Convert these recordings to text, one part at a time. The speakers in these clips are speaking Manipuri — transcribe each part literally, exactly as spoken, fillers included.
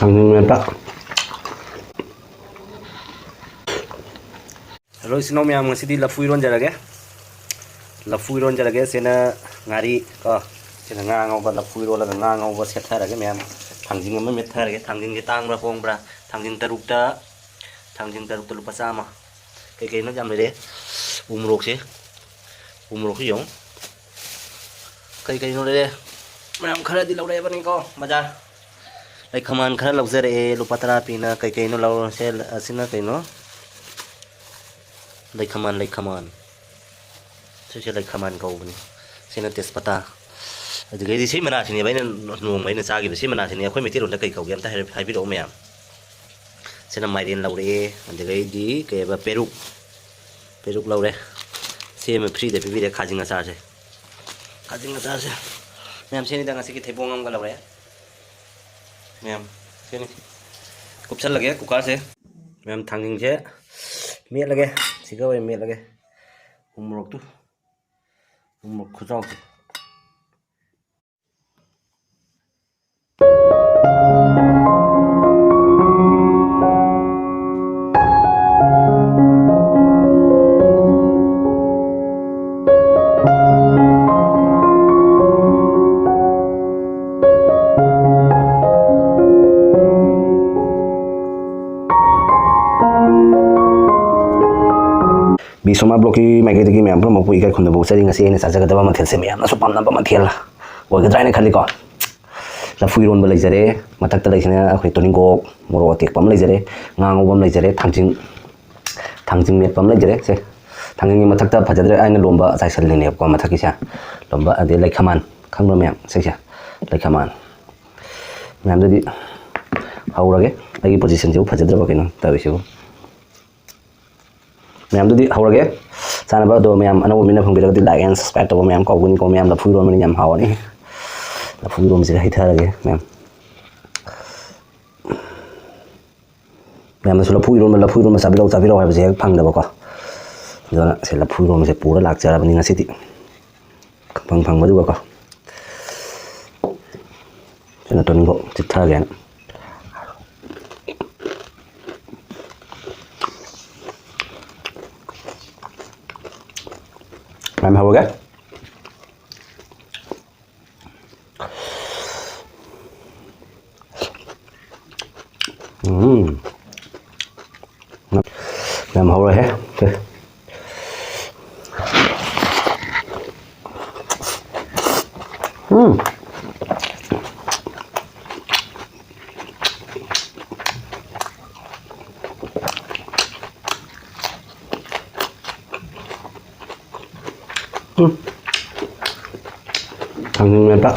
ꯊꯥꯡꯖꯤꯡ ꯃꯦꯠꯄ꯫ ꯍꯜꯂꯣ ꯏꯆꯤꯟ ꯏꯅꯥꯎ ꯃꯌꯥꯝ, ꯉꯁꯤꯗꯤ ꯂꯐꯨ ꯏꯔꯣꯟꯖꯔꯒꯦ꯫ ꯂꯐꯨ ꯏꯔꯣꯟꯖꯔꯒꯦ꯫ ꯁꯤꯅ ꯉꯥꯔꯤ ꯀꯣ, ꯁꯤꯅ ꯉꯥ ꯉꯧꯕ꯫ ꯂꯐꯨ ꯏꯔꯣꯜꯂꯒ ꯉꯥ ꯉꯧꯕ ꯁꯦꯠꯊꯔꯒꯦ ꯃꯌꯥꯝ꯫ ꯊꯥꯡꯖꯤꯡ ꯑꯃ ꯃꯦꯠꯊꯔꯒꯦ꯫ ꯊꯥꯡꯖꯤꯡꯁꯦ ꯇꯥꯡꯕ꯭ꯔꯥ ꯍꯣꯡꯕ꯭ꯔꯥ? ꯊꯥꯡꯖꯤꯡ ꯇꯔꯨꯛꯇ, ꯊꯥꯡꯖꯤꯡ ꯇꯔꯨꯛꯇ ꯂꯨꯄꯥ ꯆꯥꯝꯃ꯫ ꯀꯩꯀꯩꯅꯣ ꯌꯥꯝ ꯂꯩꯔꯦ꯫ ꯎ ꯃꯣꯔꯣꯛꯁꯦ, ꯎ ꯃꯣꯔꯣꯛꯁꯨ ꯌꯦꯡꯉꯨ꯫ ꯀꯩ ꯀꯩꯅꯣ ꯂꯩꯔꯦ꯫ ꯃꯌꯥꯝ ꯈꯔꯗꯤ ꯂꯧꯔꯛꯑꯕꯅꯤꯀꯣ ꯕꯖꯥꯔ꯫ ꯂꯩꯈꯃꯥꯟ ꯈꯔ ꯂꯧꯖꯔꯛꯑꯦ, ꯂꯨꯄꯥ ꯇꯔꯥ ꯄꯤꯅ꯫ ꯀꯩ ꯀꯩꯅꯣ ꯂꯧꯔꯁꯦ? ꯑꯁꯤꯅ ꯀꯩꯅꯣ? ꯂꯩꯈꯃꯥꯟ, ꯂꯩꯈꯃꯥꯟ꯫ ꯁꯤꯁꯦ ꯂꯩꯈꯃꯥꯟ ꯀꯧꯕꯅꯤ꯫ ꯁꯤꯅ ꯇꯦꯖꯄꯇꯥ꯫ ꯑꯗꯨꯗꯒꯤꯗꯤ ꯁꯤ ꯃꯅꯥꯁꯤꯅꯦꯕ ꯑꯩꯅ ꯅꯣꯡꯃ ꯑꯩꯅ ꯆꯥꯈꯤꯕ꯫ ꯁꯤ ꯃꯅꯥꯁꯤꯅꯦ꯫ ꯑꯩꯈꯣꯏ ꯃꯩꯇꯩꯂꯣꯟꯗ ꯀꯩ ꯀꯧꯒꯦ ꯑꯝꯇ ꯍꯥꯏꯔꯞ ꯍꯥꯏꯕꯤꯔꯛꯑꯣ ꯃꯌꯥꯝ꯫ ꯁꯤꯅ ꯃꯥꯏꯔꯦꯟ ꯂꯧꯔꯛꯑꯦ꯫ ꯑꯗꯨꯗꯒꯤꯗꯤ ꯀꯩ ꯍꯥꯏꯕ, ꯄꯦꯔꯨꯛ꯫ ꯄꯦꯔꯨꯛ ꯂꯧꯔꯦ꯫ ꯁꯤ ꯑꯃ ꯐ꯭ꯔꯤꯗ ꯄꯤꯕꯤꯔꯦ, ꯈꯥꯖꯤꯡ ꯑꯆꯥꯔꯁꯦ꯫ ꯈꯥꯖꯤꯡ ꯑꯆꯥꯔꯁꯦ꯫ ꯃꯌꯥꯝ, ꯁꯤꯅꯤꯗ ꯉꯁꯤꯒꯤ ꯊꯩꯕꯣꯡ ꯑꯃꯒ ꯂꯧꯔꯦ꯫ ꯃꯌꯥꯝ, ꯁꯤꯅꯤ꯫ ꯀꯨꯞꯁꯜꯂꯒꯦ ꯀꯨꯀꯔꯁꯦ꯫ ꯃꯌꯥꯝ, ꯊꯥꯡꯖꯤꯡꯁꯦ ꯃꯦꯠꯂꯒꯦ꯫ ꯁꯤꯒ ꯑꯣꯏꯅ ꯃꯦꯠꯂꯒꯦ꯫ ꯎ ꯃꯣꯔꯣꯛꯇꯨ꯫ ꯎ ꯃꯣꯔꯣꯛ ꯈꯨꯆꯥꯎꯁꯦ꯫ ꯕꯤ ꯁꯣꯃꯥ ꯕ꯭ꯂꯣꯛꯀꯤ ꯃꯥꯏꯀꯩꯗꯒꯤ ꯃꯌꯥꯝ ꯄꯨꯝꯅꯃꯛꯄꯨ ꯏꯀꯥꯏ ꯈꯨꯝꯅꯕ ꯎꯠꯆꯔꯤ꯫ ꯉꯁꯤ ꯑꯩꯅ ꯆꯥꯖꯒꯗꯕ ꯃꯊꯦꯜꯁꯦ ꯃꯌꯥꯝꯅꯁꯨ ꯄꯥꯝꯅꯕ ꯃꯊꯦꯜ ꯑꯣꯏꯒꯗ꯭ꯔꯥ ꯍꯥꯏꯅ ꯈꯜꯂꯤꯀꯣ꯫ ꯂꯐꯨ ꯏꯔꯣꯟꯕ ꯂꯩꯖꯔꯦ, ꯃꯊꯛꯇ ꯂꯩꯁꯤꯅ ꯑꯩꯈꯣꯏ ꯇꯣꯅꯤꯡꯀꯣꯛ, ꯃꯣꯔꯣꯛ ꯑꯇꯦꯛꯄ ꯑꯃ ꯂꯩꯖꯔꯦ, ꯉꯥ ꯉꯧꯕ ꯑꯃ ꯂꯩꯖꯔꯦ, ꯊꯥꯡꯖꯤꯡ, ꯊꯥꯡꯖꯤꯡ ꯃꯦꯠꯄ ꯑꯃ ꯂꯩꯖꯔꯦ꯫ ꯁꯦ, ꯊꯥꯡꯖꯤꯡꯒꯤ ꯃꯊꯛꯇ ꯐꯖꯗ꯭ꯔꯦ, ꯑꯩꯅ ꯂꯣꯝꯕ ꯆꯥꯏꯁꯜꯂꯤꯅꯦꯕꯀꯣ ꯃꯊꯛꯀꯤꯁꯦ꯫ ꯂꯣꯝꯕ, ꯑꯗꯩ ꯂꯩꯈꯃꯥꯟ, ꯈꯪꯕ꯭ꯔꯥ ꯃꯌꯥꯝ? ꯁꯤꯁꯦ ꯂꯩꯈꯃꯥꯟ꯫ ꯃꯌꯥꯝꯗꯨꯗꯤ ꯍꯧꯔꯒꯦ꯫ ꯑꯩꯒꯤ ꯄꯣꯖꯤꯁꯟꯁꯤꯕꯨ ꯐꯖꯗ꯭ꯔꯕ ꯀꯩꯅꯣ ꯇꯧꯔꯤꯁꯤꯕꯨ? ꯃꯌꯥꯝꯗꯨꯗꯤ ꯍꯧꯔꯒꯦ꯫ ꯆꯥꯅꯕ ꯑꯗꯣ ꯃꯌꯥꯝ ꯑꯅꯧꯕ ꯃꯤꯅ ꯐꯪꯕꯤꯔꯒꯗꯤ like and subscribe ꯇꯧꯕ ꯃꯌꯥꯝ ꯀꯥꯎꯒꯅꯤꯀꯣ꯫ ꯃꯌꯥꯝ ꯂꯐꯨ ꯏꯔꯣꯟꯕꯅꯤ, ꯌꯥꯝ ꯍꯥꯎꯔꯅꯤ꯫ ꯂꯐꯨ ꯏꯔꯣꯟꯕꯁꯤꯒ ꯍꯩꯊꯔꯒꯦ ꯃꯌꯥꯝ꯫ ꯃꯌꯥꯝꯅꯁꯨ ꯂꯐꯨ ꯏꯔꯣꯟꯕ, ꯂꯐꯨ ꯏꯔꯣꯟꯕ ꯆꯥꯕꯤꯔꯛꯎ, ꯆꯥꯕꯤꯔꯛꯎ ꯍꯥꯏꯕꯁꯦ ꯍꯦꯛ ꯐꯪꯗꯕꯀꯣ꯫ ꯑꯗꯨꯅ ꯁꯤ ꯂꯐꯨ ꯏꯔꯣꯟꯕꯁꯦ ꯄꯨꯔ ꯂꯥꯛꯆꯔꯕꯅꯤ ꯉꯁꯤꯗꯤ꯫ ꯐꯪ ꯐꯪꯕꯗꯨꯒꯀꯣ꯫ ꯁꯤꯅ ꯇꯣꯅꯤꯡꯀꯣꯛ ꯆꯤꯠꯊꯒꯦꯅ ꯍꯧꯔꯒꯦ꯫ ꯎꯝ꯫ ꯌꯥꯝ ꯍꯧꯔꯦꯍꯦ꯫ ꯎꯝ꯫ ꯎꯝ꯫ ꯊꯥꯡꯖꯤꯡ ꯃꯦꯠꯄ꯫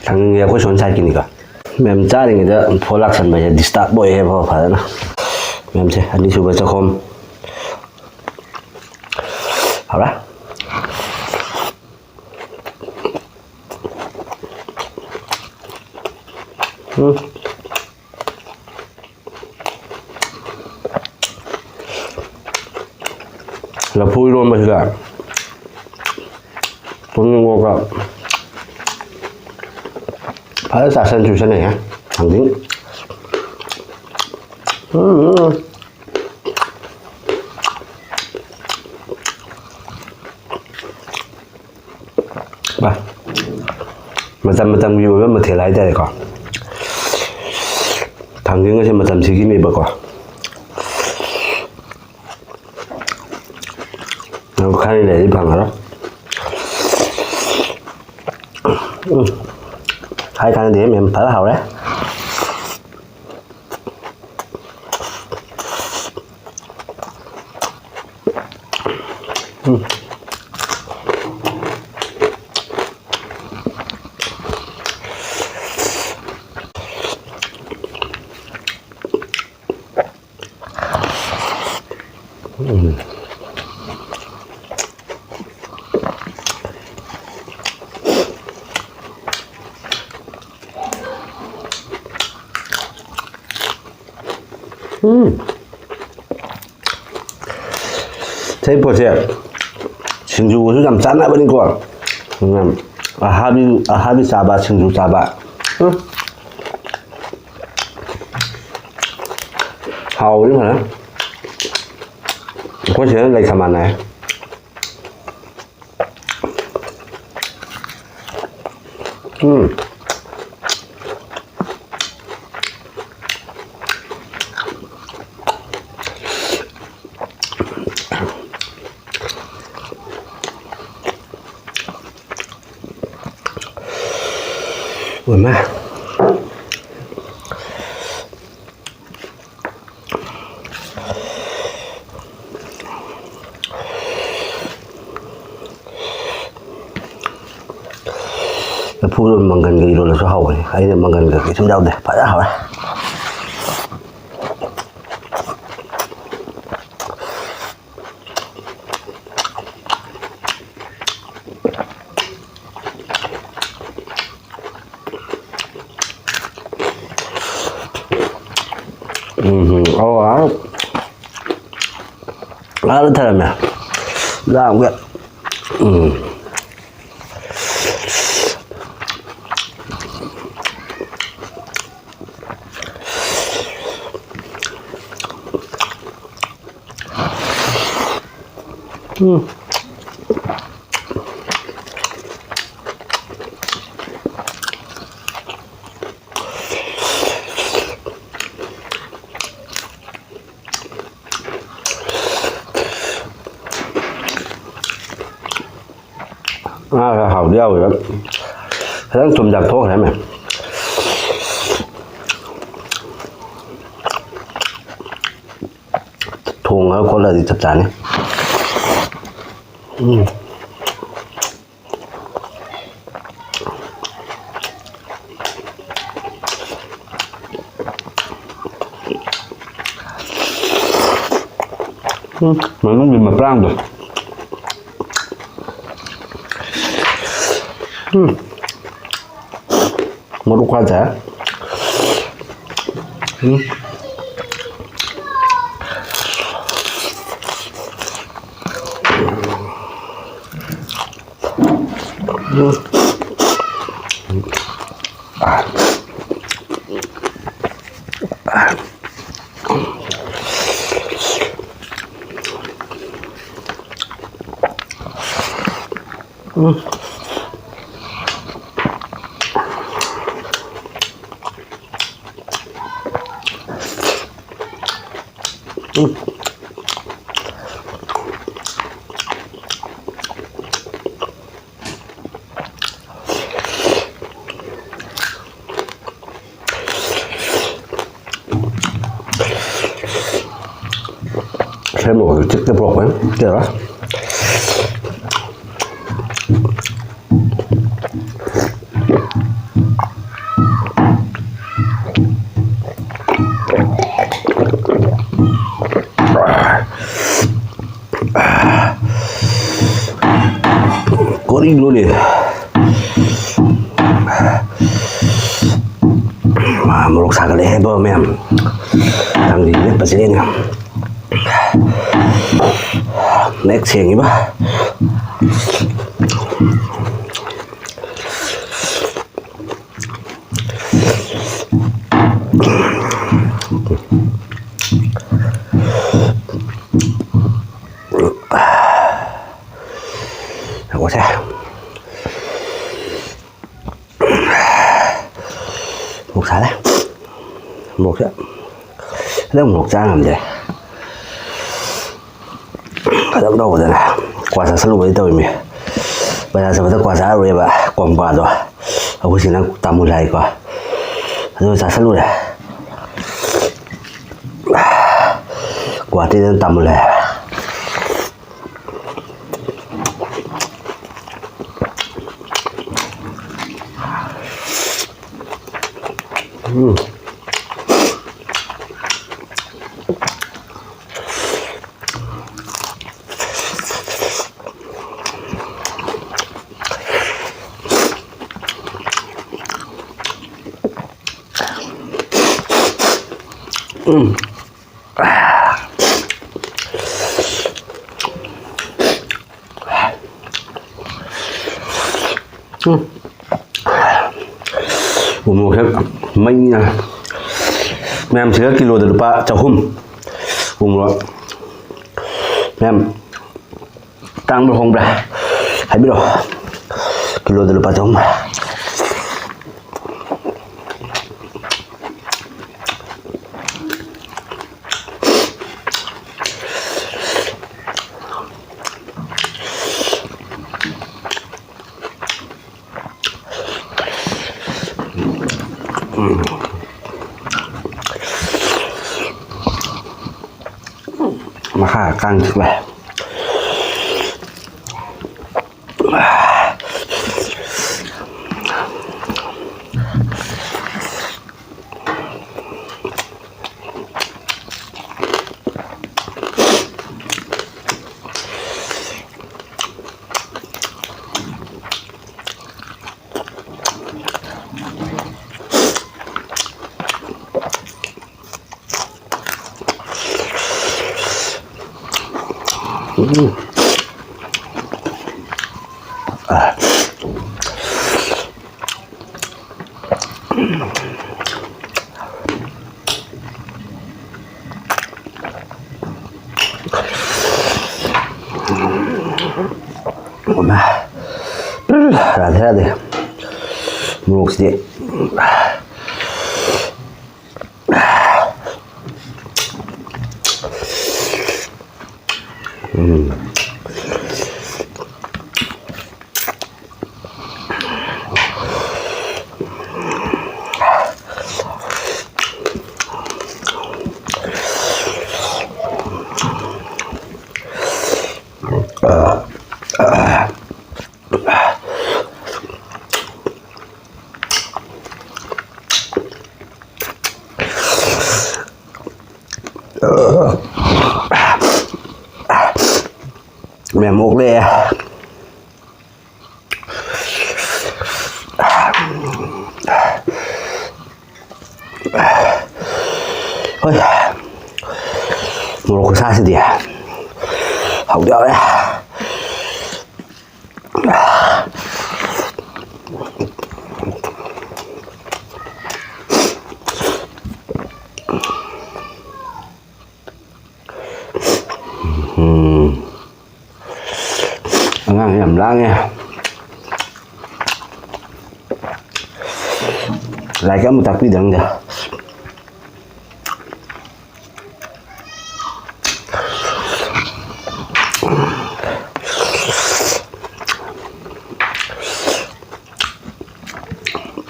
ꯊꯥꯡꯖꯤꯡꯁꯦ ꯑꯩꯈꯣꯏ ꯁꯣꯝ ꯁꯥꯏꯠꯀꯤꯅꯤꯀꯣ꯫ ꯃꯌꯥꯝ ꯆꯥꯔꯤꯉꯩꯗ ꯐꯣꯟ ꯂꯥꯛꯁꯟꯕꯁꯦ disturb ꯑꯣꯏꯌꯦꯕ ꯐꯖꯅ꯫ ꯃꯌꯥꯝꯁꯦ ꯑꯅꯤꯁꯨꯕ ꯆꯥꯛꯈꯣꯝ ꯍꯧꯔꯦ꯫ ꯎꯝ꯫ ꯂꯐꯨ ꯏꯔꯣꯟꯕꯁꯤꯒ ꯇꯨꯅꯤꯡꯈꯣꯛꯀ ꯐꯖꯅ ꯆꯥꯁꯟ ꯆꯨꯁꯟꯅꯩꯍꯦ꯫ ꯊꯥꯡꯖꯤꯡ꯫ ꯎꯝ, ꯎꯝ꯫ ꯚꯥꯏ, ꯃꯇꯝ ꯃꯇꯝꯒꯤ ꯑꯣꯏꯕ ꯃꯊꯦꯜ ꯍꯥꯏꯇꯥꯔꯦꯀꯣ꯫ ꯊꯥꯡꯖꯤꯡ ꯑꯁꯦ ꯃꯇꯝꯁꯤꯒꯤꯅꯦꯕꯀꯣ꯫ ꯅꯪ ꯈꯔ ꯂꯩꯔꯗꯤ ꯐꯪꯉꯔꯣꯏ꯫ ꯎꯝ꯫ ꯍꯥꯏ ꯀꯥꯟꯅꯗꯦ, ꯃꯦꯝ, ꯐꯖꯅ ꯍꯥꯎꯔꯦ꯫ ꯎꯝ꯫ ꯎꯝ꯫ ꯎꯝ꯫ ꯁꯤ ꯄꯣꯠꯁꯦ ꯁꯤꯡꯖꯨꯒꯁꯨ ꯌꯥꯝ ꯆꯥꯟꯅꯕꯅꯤꯀꯣ꯫ ꯎꯝ, ꯑꯍꯥꯕꯤ, ꯑꯍꯥꯕꯤ ꯆꯥꯕ, ꯁꯤꯡꯖꯨ ꯆꯥꯕ꯫ ꯎꯝ꯫ ꯍꯥꯎꯕꯅꯤ ꯐꯖꯅ꯫ ꯑꯩꯈꯣꯏ ꯁꯤꯗ ꯂꯩ ꯁꯃꯥꯟ ꯅꯥꯏ꯫ ꯎꯝ꯫ ꯑꯣꯏꯃꯥ꯫ ꯂꯐꯨ ꯃꯪꯒꯟꯒ ꯏꯔꯣꯜꯂꯁꯨ ꯍꯥꯎꯕꯅꯤ꯫ ꯑꯩꯅ ꯃꯪꯒꯟꯒ ꯀꯩꯁꯨꯝ ꯌꯥꯎꯗꯦ꯫ ꯐꯖꯅ ꯍꯥꯎꯔꯦ꯫ ꯎꯝ, ꯑꯧ, ꯑꯥ, ꯑꯥꯗ ꯊꯔꯝꯃꯦ꯫ ꯂꯥꯝꯒꯦ꯫ ꯎꯝ꯫ ꯎꯝ꯫ ꯉꯥꯒ ꯍꯥꯎꯗꯤ ꯍꯥꯎꯋꯦꯕ꯫ ꯈꯤꯇꯪ ꯊꯨꯝ ꯌꯥꯛꯊꯣꯛꯈ꯭ꯔꯦꯅꯦ꯫ ꯊꯣꯡꯉꯒ ꯈꯣꯠꯂꯗꯤ ꯆꯞ ꯆꯥꯅꯤ꯫ ꯎꯝ꯫ ꯎꯝ, ꯃꯅꯨꯡꯒꯤ ꯃꯄ꯭ꯔꯥꯡꯗꯣ꯫ ꯎꯝ꯫ ꯃꯔꯨ ꯈ꯭ꯋꯥꯏ ꯇꯥꯏ꯫ ꯎꯝ꯫ ꯁꯦꯝꯕ ꯈꯣꯠꯄ ꯆꯤꯛꯇ ꯄꯨꯔꯛꯄꯅꯤ ꯅꯠꯇꯦꯕ꯫ ꯀꯣꯔꯤꯡꯂꯣꯅꯦ꯫ ꯃꯥ ꯃꯣꯔꯣꯛ ꯁꯥꯒꯠꯂꯛꯑꯦ ꯍꯥꯏꯕ ꯃꯌꯥꯝ꯫ ꯊꯥꯡꯖꯤꯡ ꯃꯦꯠꯄꯁꯤꯅꯦ꯫ ꯃꯌꯦꯛ ꯁꯦꯡꯉꯤꯕ꯫ ꯌꯦꯡꯉꯣꯁꯦ꯫ ꯃꯣꯔꯣꯛ ꯁꯥꯔꯦ꯫ ꯃꯣꯔꯣꯛꯁꯦ ꯈꯤꯇꯪ ꯃꯣꯔꯣꯛ ꯆꯥ ꯉꯝꯗꯦ꯫ ꯈꯤꯇꯪ ꯇꯧꯕꯗꯅ ꯀ꯭ꯋꯥ ꯆꯥꯁꯤꯜꯂꯨꯕꯗꯤ ꯇꯧꯔꯤꯃꯤ꯫ ꯕꯖꯥꯔ ꯆꯠꯄꯗ ꯀ꯭ꯋꯥ ꯆꯥꯔꯨꯔꯦꯕ, ꯀ꯭ꯋꯥ ꯃꯄꯥꯗꯣ꯫ ꯑꯩꯈꯣꯏꯁꯤꯅ ꯇꯥꯃꯨꯜ ꯍꯥꯏꯀꯣ꯫ ꯑꯗꯨ ꯆꯥꯁꯤꯜꯂꯨꯔꯦ꯫ ꯒꯨꯍꯥꯇꯤꯗꯅ ꯇꯥꯃꯨꯜ ꯍꯥꯏ꯫ ꯎꯝ꯫ ꯎꯝ꯫ ꯎꯃꯣꯔꯣꯛꯁꯦ ꯃꯩꯅ ꯃꯌꯥꯝꯁꯤꯒ ꯀꯤꯂꯣꯗ ꯂꯨꯄꯥ ꯆꯍꯨꯝ꯫ ꯎꯃꯣꯔꯣꯛ ꯃꯌꯥꯝ ꯇꯥꯡꯕ꯭ꯔꯥ ꯍꯣꯡꯕ꯭ꯔꯥ ꯍꯥꯏꯕꯤꯔꯛꯑꯣ꯫ ꯀꯤꯂꯣꯗ ꯂꯨꯄꯥ ꯆꯍꯨꯝ꯫ ꯃꯈꯥ ꯀꯥꯡ ꯆꯤꯛꯄ꯫ ꯔꯥꯙꯦ ꯔꯥꯙꯦ꯫ ꯃꯣꯔꯣꯛꯁꯤꯗꯤ꯫ ꯎꯝ꯫ ꯃꯌꯥꯝ ꯑꯣꯛꯂꯛꯑꯦ꯫ ꯍꯣꯏ꯫ ꯃꯣꯔꯣꯛ ꯈꯨꯁꯥꯁꯤꯗꯤ ꯍꯥꯎꯗꯤ ꯍꯥꯎꯔꯦ꯫ ꯎꯝ꯫ ꯑꯉꯥꯡꯁꯦ ꯌꯥꯝ ꯂꯥꯡꯉꯦ꯫ ꯂꯥꯏꯔꯤꯛ ꯑꯃ ꯇꯥꯛꯄꯤꯗ꯭ꯔꯪꯗꯦ꯫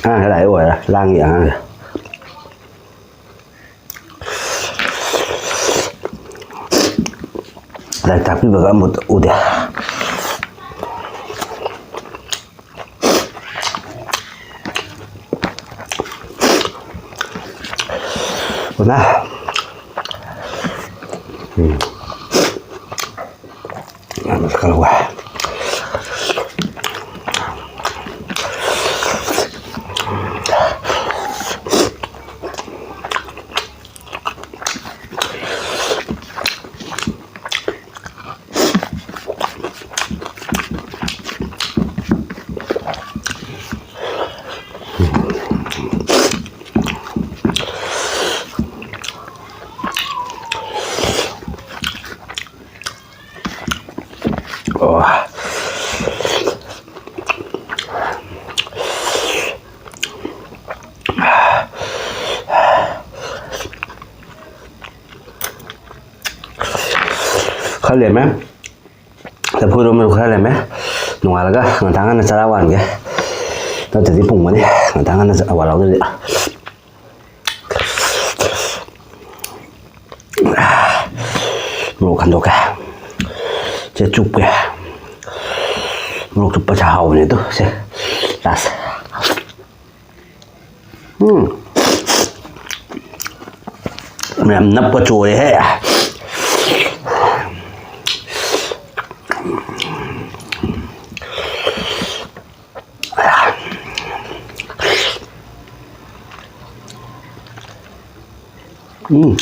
ꯑꯉꯥꯡꯁꯦ ꯂꯥꯏꯔꯤꯛ ꯑꯣꯏꯔ ꯂꯥꯡꯉꯤ ꯑꯉꯥꯡꯁꯦ꯫ ꯂꯥꯏꯔꯤꯛ ꯇꯥꯛꯄꯤꯕꯒ ꯑꯃꯨꯛ ꯎꯗꯦ꯫ ꯑꯣꯖꯥ꯫ ꯎꯝ꯫ ꯌꯥꯝꯅꯁꯨ ꯈꯔ ꯋꯥꯏ꯫ ꯑꯣ꯫ ꯈꯔ ꯂꯦꯝꯃꯦ꯫ ꯂꯐꯨ ꯏꯔꯣꯟꯕꯗꯨ ꯈꯔ ꯂꯦꯝꯃꯦ꯫ ꯅꯣꯡꯉꯥꯜꯂꯒ ꯉꯟꯇꯥ ꯉꯟꯅ ꯆꯔꯥ ꯋꯥꯟꯒꯦ꯫ ꯅꯠꯇ꯭ꯔꯗꯤ ꯄꯨꯝꯒꯅꯤ꯫ ꯉꯟꯇꯥ ꯉꯟꯅ ꯆ-, ꯋꯥꯟꯍꯧꯗ꯭ꯔꯗꯤ꯫ ꯃꯣꯔꯣꯛ ꯍꯟꯗꯣꯛꯀꯦ꯫ ꯁꯦ ꯆꯨꯞꯀꯦ꯫ ꯃꯣꯔꯣꯛ ꯆꯨꯞꯄꯁꯦ ꯍꯥꯎꯕꯅꯦ ꯑꯗꯨ꯫ ꯁꯦ꯫ ꯂꯥꯁ꯫ ꯎꯝ꯫ ꯃꯌꯥꯝ ꯅꯞꯀ ꯆꯣꯔꯦꯍꯦ꯫ ꯎꯝ꯫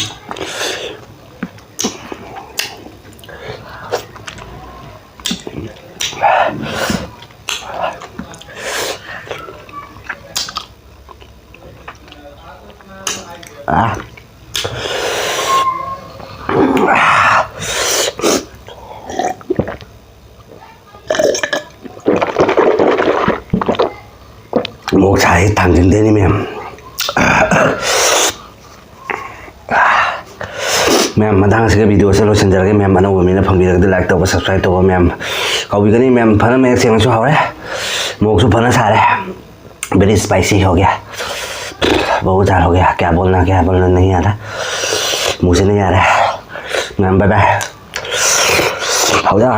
ꯑꯥ꯫ ꯑꯣꯛꯁꯥꯁꯦ ꯊꯥꯡꯖꯤꯟꯗꯣꯏꯅꯤ ꯃꯌꯥꯝ꯫ ꯃꯌꯥꯝ, ꯃꯇꯥꯡ ꯑꯁꯤꯒ video ꯑꯁꯤ ꯂꯣꯏꯁꯤꯟꯖꯔꯒꯦ꯫ ꯃꯌꯥꯝ, ꯑꯅꯧꯕ ꯃꯤꯅ ꯐꯪꯕꯤꯔꯒꯗꯤ like ꯇꯧꯕ, subscribe ꯇꯧꯕ꯫ ꯃꯌꯥꯝ, ꯀꯥꯎꯕꯤꯒꯅꯤ꯫ ꯃꯌꯥꯝ, ꯐꯅ ꯃꯌꯦꯛ ꯁꯦꯡꯅꯁꯨ ꯍꯧꯔꯦ, ꯃꯣꯔꯣꯛꯁꯨ ꯐꯅ ꯁꯥꯔꯦ꯫ Very spicy हो गया, बहुत ज़्यादा हो गया, क्या बोलना, क्या बोलना नहीं आ रहा। मुंह से नहीं आ रहा। Ma'am, bye bye। हो जा।